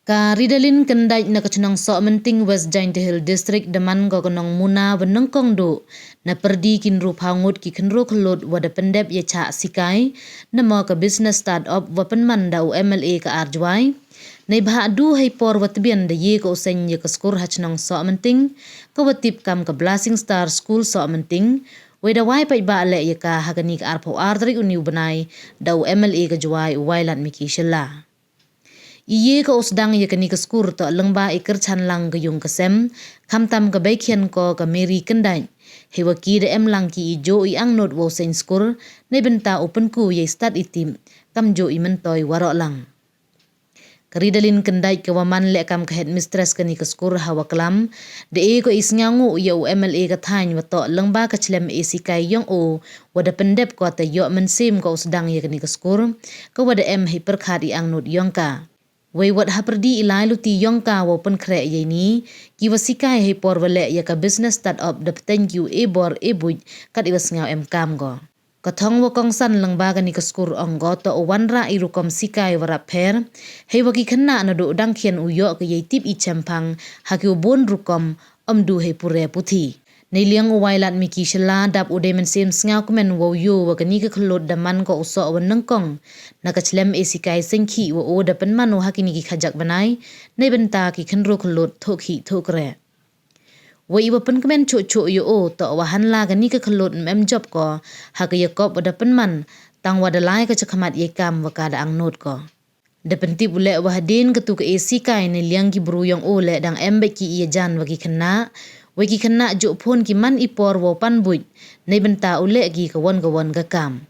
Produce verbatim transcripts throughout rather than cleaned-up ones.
Ka Ridalin Kyndait na ka chnong Sohmynting, West Jaintia Hills District, da man ko ka nongmuna wa nyngkong duh na pyrdi ki nruphaw ngut ki khynroo khyllood wa da pyndep ya chah sikai na mo ka business start-up wa pynman da u M L A ka ar Jwai. Neibhah du hei por wa tbian da ye ka u seng ya ka skur ha chnong Sohmynting, ka wa tip kam ka Blessing Star School Sohmynting, wei da wai paidbah leh ya ka ha kani ka arphaw ar tarik u ni u bnai da u M L A ka Jwai, u Wailadmiki Shylla. I ye ka u sdang ya kani ka skur toh lyngba i kyrchan lang ka yung ka sem, khamtam ka beikhian ko ka Mary Kyndait. Heiwa ki da em lang ki i jooh i angnud wa u seng skur, neibynta u pynku ya i stad i tip, kamjooh i myntoi waroh lang. Ka Ridalin Kyndait ka wa man leh kam ka headmistress kani ka skur ha wa klam, da e ko i sngawnguh ya u M L A ka thaiñ wa toh lyngba ka chlem e sikai yong o, wa da pyndep ko te yoh mynsiem ko u sdang ya kani ka skur, ka wa da em hei pyrkhat i angnud yong ka. Wei wat ha pyrdi i lai luti yong ka wa u pynkhreh ya ini, ki wa sikai hei por wa leh ya ka business start-up da pteng ki u e bor e buit kat i wa sngaw em kam ko. Ka thong wa kongsan lyngba kani ka skur ong ko toh u wanrah i rukom sikai wa rap pher, heiwa ki khynnah naduh dang khian u yoh ka ya i tip i chemphang ha ki u bun rukom, ym du hei pure puthi. Neiliang u Wailadmiki Shylla dap u dei mynsiem sngaw kmen wa u yoh wa kani ka khyllood da man ko u soh wa nyngkong na ka chlem e sikai sengkhih wa o da pynman u ha kini ki khajak bnai, neibynta ki khynroo khyllood thohkhih thohkreh. Wa i wa pynkmen chuh chuh ya o toh wa hanla kani ka khyllood ym em jop ko ha ka yakop wa da pynman, tang wa da lai ka chakhmat ya i kam wa ka da angnud ko. Da pyntip u leh wa hadien katu ka e sikai, neiliang ki bru yong o leh dang em beit ki i yajan wa ki khynnah, wei ki khynnah jooh phone ki man i por wa u pan buit, neibynta u leh ki ka won ka won ka kam.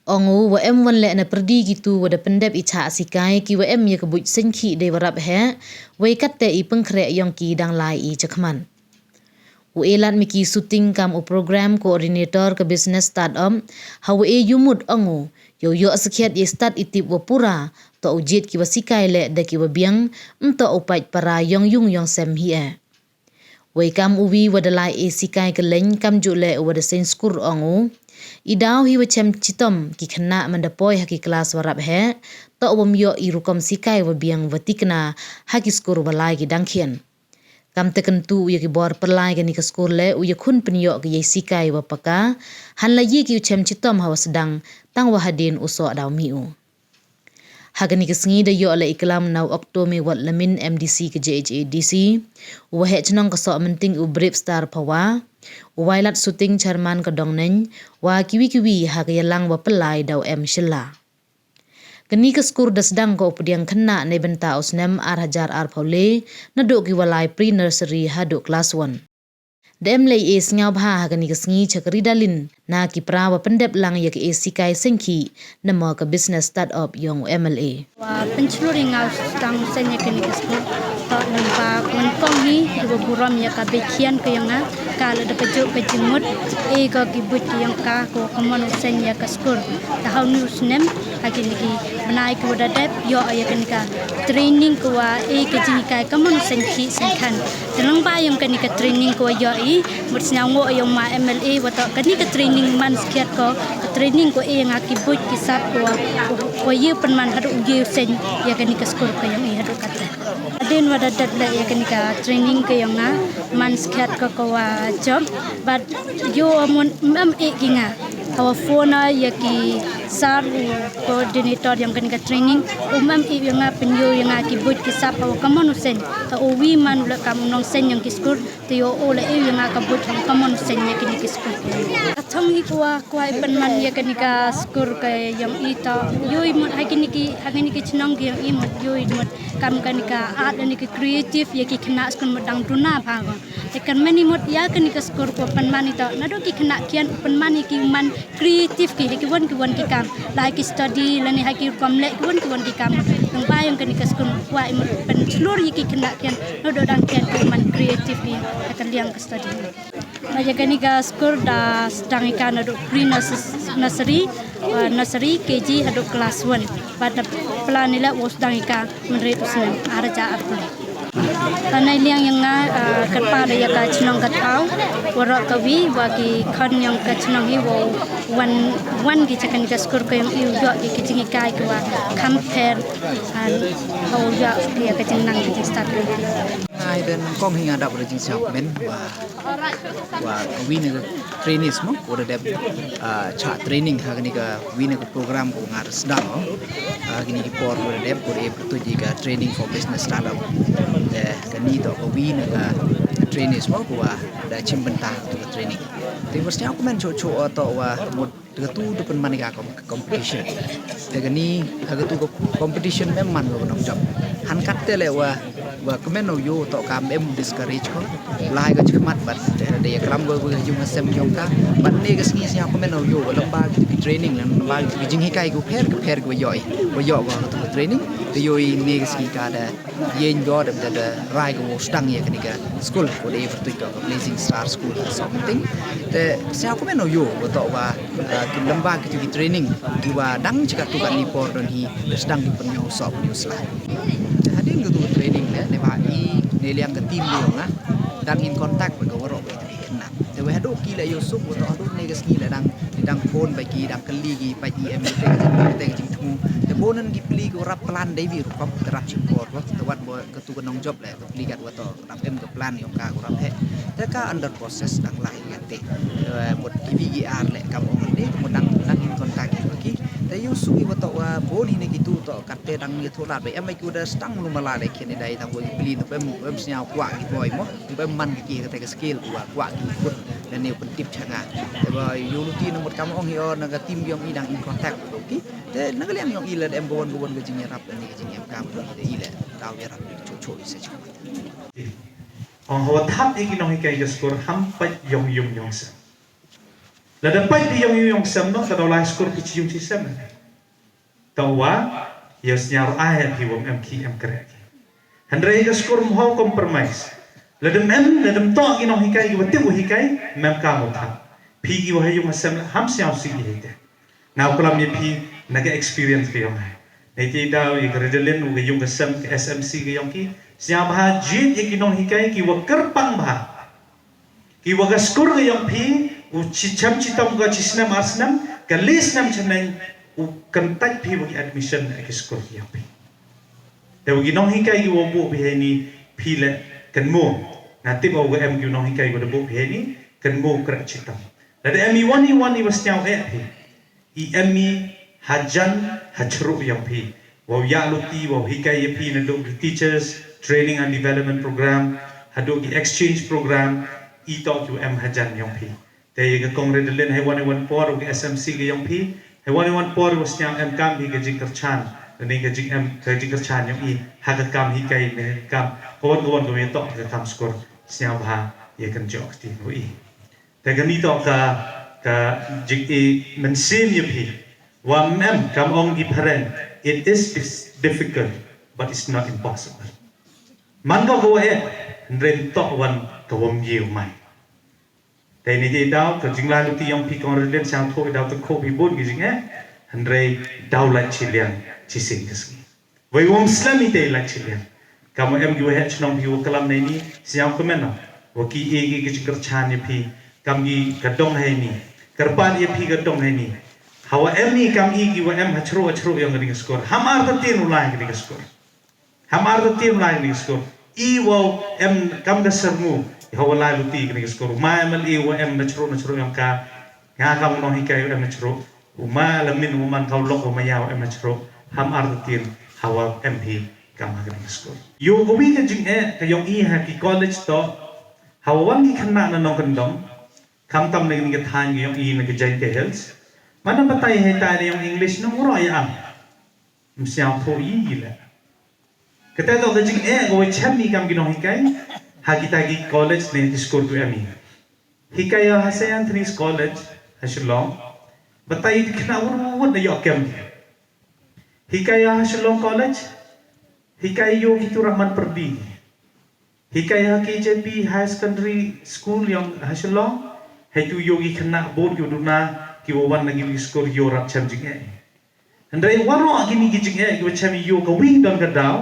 Ong u wa em wan leh na pyrdi kitu wa da pyndep i chah sikai ki wa em ya ka buit sengkhih dei wa rap heh, wei katte i pynkhreh yong ki dang lai i chakhmat. U Wailadmiki Suting kam u program coordinator ka business start-up ha wa e yumut ong u, yow yoh sakhiat ya i stad i tip wa pura, toh u jied ki wa sikai leh da ki wa biang, ym toh u pait para yong yung yong sem hi eh. Wei kam u wi wa da lai e sikai kylleng kamjooh leh u wa da seng skur ong u, i daw hi wa chem chitom ki khynnah man da poi ha ki klas wa rap heh, toh wam yoh i rukom sikai wa biang wa tikna ha ki skur wa lai ki dang khian. Kam te kyntu u ya ki bor pyrlai kani ka skur leh u ya khun pynyoh ki ya i sikai wa paka, hanla ye ki u chem chitom ha wa sdang, tang wa hadien u soh daw mih u. Ha kani ka sngi da yoh leh i klam na u Okto Mewat Lamin, M D C ka J H A D C, u wa heh chnong ka Sohmynting u Brip Star Phawa, u Wailad Suting chairman ka Dongneng, wa kiwi kiwi ha ka yalang wa pyrlai da u M Shylla. Kani ka skur da sdang ko u pdiang khynnah neibynta u snem ar hajar arphaw le, naduh ki wa lai pre-nursery haduh klas one. Da em leh e sngaw bha ha kani ka sngi cha ka Ridalin na ki pra wa pyndep lang ya ka e sikai sengkhih na mo ka business start-up yong u M L A. Wa pynchlur i nga u sdang seng ya kani ka skur. Toh nang ba kun kong hi, i wa burom ya ka beikhian ka yong nga, ka la da pajuk ka jingmut, e ko ki buit ki yong ka ko ka mon u seng ya ka skur. Ta hau ni u snem, ha kini ki bnai ki wa da dep, yoh ya kani ka training ko wa e ka jinghikai ka mon u seng ki seng khan. Te nang ba yong kani ka training ko wa yoh i, mut sngawnguh yong ma M L A wa toh kani ka training man skhiat ko, ka training ko e nga ki buit ki sap ko wa, ko ye pynman haduh u ye u seng ya kani ka skur ko yong i haduh kata. Hadien wa da dep leh ya kani ka training ko yong nga, man skhiat ko ko wa jop, bad yoh wa mon mem e ki nga. Hawa phone ya ki sar u coordinator yong kani ka training, u mem i yong nga pynyoh yong nga ki buit ki sap hawa ka mon u seng. Ta u wi man u leh kam u nongseng yong ki skur, te yoh u leh i yong nga ka buit hawa ka mon u seng ya kini ki skur. Ka thong i ko wa, ko wa i pynman ya kani ka skur ka yong i ta. Yoh i mut ha kini ki, ha kini ki chnong ki yong i mut yoh i mut kam kani ka art lane ki creative ya ki khynnah skur mut dang duna bha ko. Te kan mani mut ya kani ka skur ko pynman i ta. Naduh ki khynnah khian pynman i ki man creative ki, ha ki wan ki wan ki kam. La ha ki study, lane ha ki rukom leh ki wan ki wan ki kam. Nang ba yong kani ka skur ko wa i mut pynchlur ya ki khynnah khian, naduh dang khian ki man creative ki, ha ka liang ka study. Ba ya kani ka skur da sdang i ka naduh pre-nursery, uh, nursery, K G, haduh class one. Ba da plan i leh wa sdang i ka mynried u snem ar hajar arphaw le. Ka nai liang ïa nga, ah, kyrpad ïa ka chnong ka thaw, waroh ka wi, wa ki khon ïong ka chnong hi, wa wan, wan ki chakan ka skur ka ïong i u ïoh ki ki jinghikai ki wa kham pher, ah, ha u ïoh ki ka jingnang ki jingstad. Ai den kong hi nga dap re jing siap men wa wa wi ne trainees mo, ko da dep, ah, cha training ha kani ka wi ne ka program ko ngar sdang o. Ah, kini ki por ko da dep ko da ep tu ji ka training for business startup. Eh, kani to ko wi ne ka trainees mo ko wa da chim bynta tu ka training. Te bas nya ko men cho cho o to wa mut te ka tu tu pynman ka com- competition. Te kani ha ka tu ka competition mem man ko nong jop. Han kat te le wa wa kmen o yo to kam em discourage ko. Lai ko chikmat bat te da ya kram ko ko yung sem yong ka. Bat ne ka sngi snya kmen o yo wa lamba ki training lamba ki jinghikai ko pher ko pher ko yo i. Ko yo ko tu training. Te yo i ne ka sngi ka da yen go da da da rai ko stang ya kani ka school ko da ya bertuit ko Blazing Star School or something. Te snya kmen o yo ko to wa ah, ki lamba ki tu ki training ki wa dang chika tu ka ni por don hi da sdang ki pynñiaw sop ni u sla. Te hadien ka tu training ne ne ba i ne liang ka team ni nga dang in contact ba ka waroh ba ki kena. Te wa hadu ki la yo suk wa to hadu ne ka sngi la dang dang phone ba ki dang kali ki ba i em te ka jing te ka jing thmu. Te bonan ki pli ki rap plan dei bi rukom te rap chim por ba te wat bo ka tu ka nong jop le ka pli kat wa to. Rap em ka plan yong ka ko rap he. Te ka under process dang lai ngan te. Eh, mut ki V E R le kam ong ne mut dang dang in contact ki ki. Te yu su ki wa to wa boni ne ki tu to kat te dang yu thola be em ai ku da stang lu mala de kin dai tang wa ki pli no pem pem snya kwa ki boy mo. Pem man ki ki ka te ka skill wa kwa ki put ne ne pun tip changa. Te wa yu lu ti no mut kam ong hi o na ka team yong i dang in contact ki. Te na ka liang yong i le em bawon bawon ka jing rap ne ka jing em kam te i le. Tau ya rap chu chu se chu. Ong hawa thap ïa ki nonghikai ka skur ham pait ïong ïung ïong sem. Lada pait ïong ïung ïong sem noh ka dau lai skur ki chi ïung chi sem. Tau wa ïa sñiaw ai hi wam em ki em krek. Hynrei ka skur mho compromise. Lada em lada em toh ki nonghikai ki wa tip u hikai mem ka mo thap. Phi ki wa ha ïung ha sem ham sñiaw si hi te. Nga u klam ïa phi na ka experience ka yong nga. Nei ti daw ïa ka Redolin u ka yung ka sem ka S M C ka yong ki. Sñiaw bha jied ïa ki nonghikai ki wa kyrpang bha. Ki wa ka skur ka yong phi u chi cham chi tam ka chi snem ar snem ka li snem chaneng u kyntait phi wa ki admission ïa ki skur ka yong phi. Te wa ki nonghikai ki wa buh phi heini phi le kynmo. Nga tip wa em ki nonghikai wa da buh phi heini kynmo kra chi tam. Lada em i wan i wan i wa sñiaw eh phi. I em i hajan ha chru yong phi. Wow ya luti wow hikai ya phi na duk teachers training and development program ha duk exchange program i tok yu em hajan yong phi. Te ya ka kong Redolin hai wan wan por ke S M C ke yong phi. Hai wan wan por wa sñiaw em kam hi ka jingkyrchan. Ni ka jing em ka jingkyrchan yong i ha ka kam hikai ne kam kawan kawan ka tok ka kam skur sñiaw bha ya kan jok ti no i. Te kani to ka ka jing i mynsiem ya phi. Wa mem kam ong ki phareng it is dis- difficult but it's not impossible. Man ko ko eh hynrei to wan ka wam ye mai. Te ni ji daw ka jingla luti yong phi kong Redolin sang tho daw to ko phi bun ki jing eh hynrei daw la chi liang chi sing ka sngi. Wei wong slem i te la chi liang. Kam em gi wei chnong phi wa kalam nei ni siang kumeno. Wa ki e ki ki jingkyrchan ya phi kam gi ka dong hai ni. Kyrpan ya phi ka dong hai ni. Hawa em ni kam i gi wa em ha chru ha chru yong ka ding skur. Ham ar ta tin u lai ka ding skur. Ham ar ta tin u lai ka ding skur. I wa em kam ka sermu. Hawa lai luti ka ding skur. Ma em i wa em na chru na chru yong ka. Nga kam nong hikai wa em na chru. U ma la min u man kau lok u ma yau em chro ham ar tin hawa em hi kam ha ka skul. Yu ka wi ka jing eh ka yong i ha ki college to hawa wan ki khynnah na nongkyndong khamtam na ka thaiñ ka yong i na ka Jaintia Hills. Mana batai hai tai na yong English nong ro ya am. Msiang pho i le. Kata to ka jing eh ka wa chem i kam ki nong hikai ha kita ki college ne ki skul tu em i. Hikai ïa ha Saint Anthony's College ha Shillong. Batai i khynnah wut wut na ïoh kem. Hikai ïa ha Shillong College. Hikai ïa ki tu raman perdi. Hikai ïa ha K J P High Secondary School yong ha Shillong. Hai tu ïa ki khynnah bun ïa duna ki wa wan na ki school ïa rap chem jing eh. Hynrei waroh kini ki jingeh ki wa chem ïa ka wing don ka daw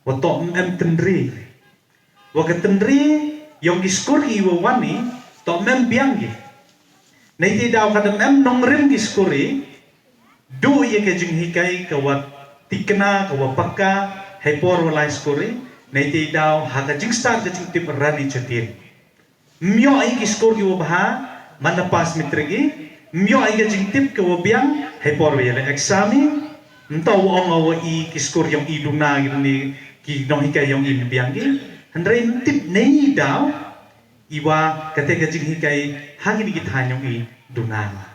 wa toh em tynri. Wa ka tynri yong ki skur ki wa wan i, to mem biang ki. Nei ti daw ka dem em nongrim ki skur i, du ye ka jinghikai ka wa tikna ka wa pakka, hei por wa lai skur i, nei ti daw ha ka jingstad ka jingtip ran i chatin. Myo i ki skur ki wa bha, man na pass matric i, myo i ka jingtip ka wa biang, hei por wa ye le exam i, nto wa ong wa i ki skur yong i duna ki ni ki nonghikai yong i biang ki, hynrei ntip nei daw, i wa kate ka jinghikai ha ki ni ki than yong i duna.